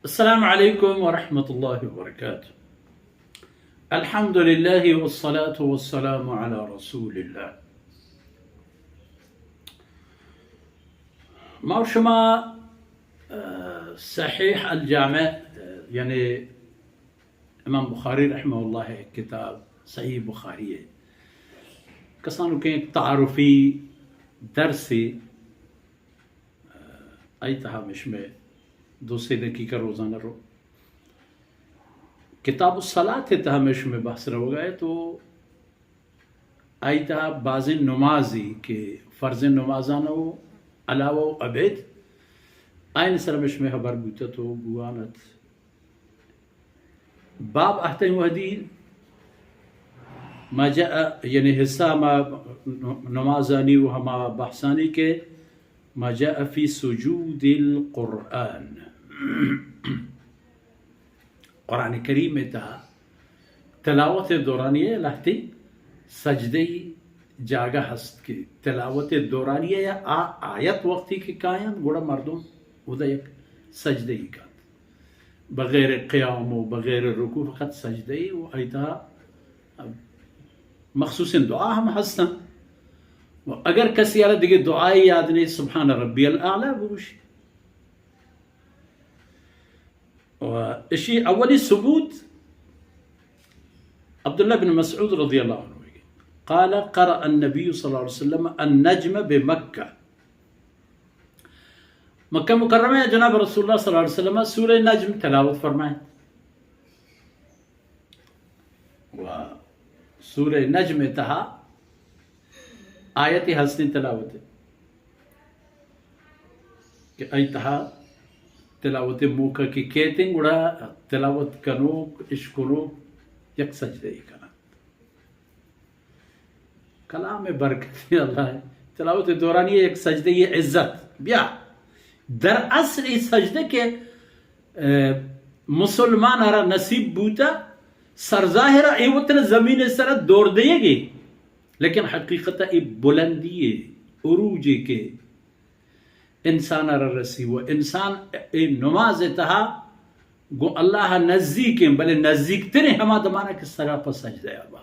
السلام علیکم ورحمۃ اللہ وبرکاتہ۔ الحمد للہ والصلاة والسلام علی رسول اللہ۔ ما و شما، آ، صحیح الجامع، آ، یعنی امام بخاری رحمہ اللہ ءِ کتاب صحیح بخاری ءِ کسانکیں تعارفی درسے، آئی تہا مشمے دو سے دقیقہ روزانہ رو۔ کتاب الصلاۃ ءِ تہا مشمے بحث روگا ہے تو آئی تہا بازیں نمازی کہ فرض نمازان و علاوہ و ابید آئین سر مشمے خبر بوتت و بوانت۔ باب اہتیں وہدی ما جاء، یعنی حصہ ما نمازانی و ہما بحثانی کہ ما جاء فی سجود القرآن۔ قرآن کریم ءِ تہا تلاوت ءِ دورانی ءَ لہتے سجدہ ئی جاگہ ہست کہ تلاوت ءِ دورانی ءَ یا آ آیت وقتی کہ کاینت گڑا مردم اودا یک سجدہ ئی کنت، بغیر قیام و بغیر رکوع، فقط سجدہ ئی و آئی تہا مخصوصیں دعا ہم ہستن۔ و اگر کسی ءَ را دگہ دعائے یاد نہیں، سبحان ربی الاعلی بگوشی۔ و اشی اولی ثبوت عبداللہ بن مسعود رضی اللہ عنہ، قال قرأ النبی صلی اللہ علیہ وسلم النجم بمکہ۔ مکہ مکرمہ ءَ جناب رسول اللہ صلی اللہ علیہ وسلم سورہ نجم تلاوت فرمائیں۔ و سورہ نجم ءِ تہا آیت ہستیں تلاوت کہ آئی تہا تلاوت موقع کہ کیتیں گڑا تلاوت کنوک، اشکنوک یک سجدہ ای کنن۔ کلام برکت اللہ ہے۔ تلاوت دورانی یک سجدہ ای عزت۔ بیا در اصل ای سجدہ کہ، اے، مسلمان را نصیب بوتا، سرظاہر ای وطن زمین سر دور دیگی، لیکن حقیقت ای بلندی ہے، عروج ہے کہ انسان ءَ را رسی و انسان اے نماز ءِ تہا گوں اللہ ءَ نزیکیں، بلے نزیکتریں ہما دمانا کہ سرا پہ سجدہ ءَ با،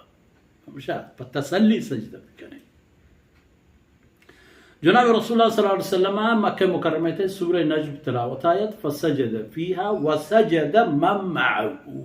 ہمیشہ پہ تسلی سجدہ بکنے۔ جناب رسول اللہ صلی اللہ علیہ وسلم مکہ مکرمہ ءِ تہ سورہ نجم تلاوت آیت، فسجد فیہا وسجد من معه۔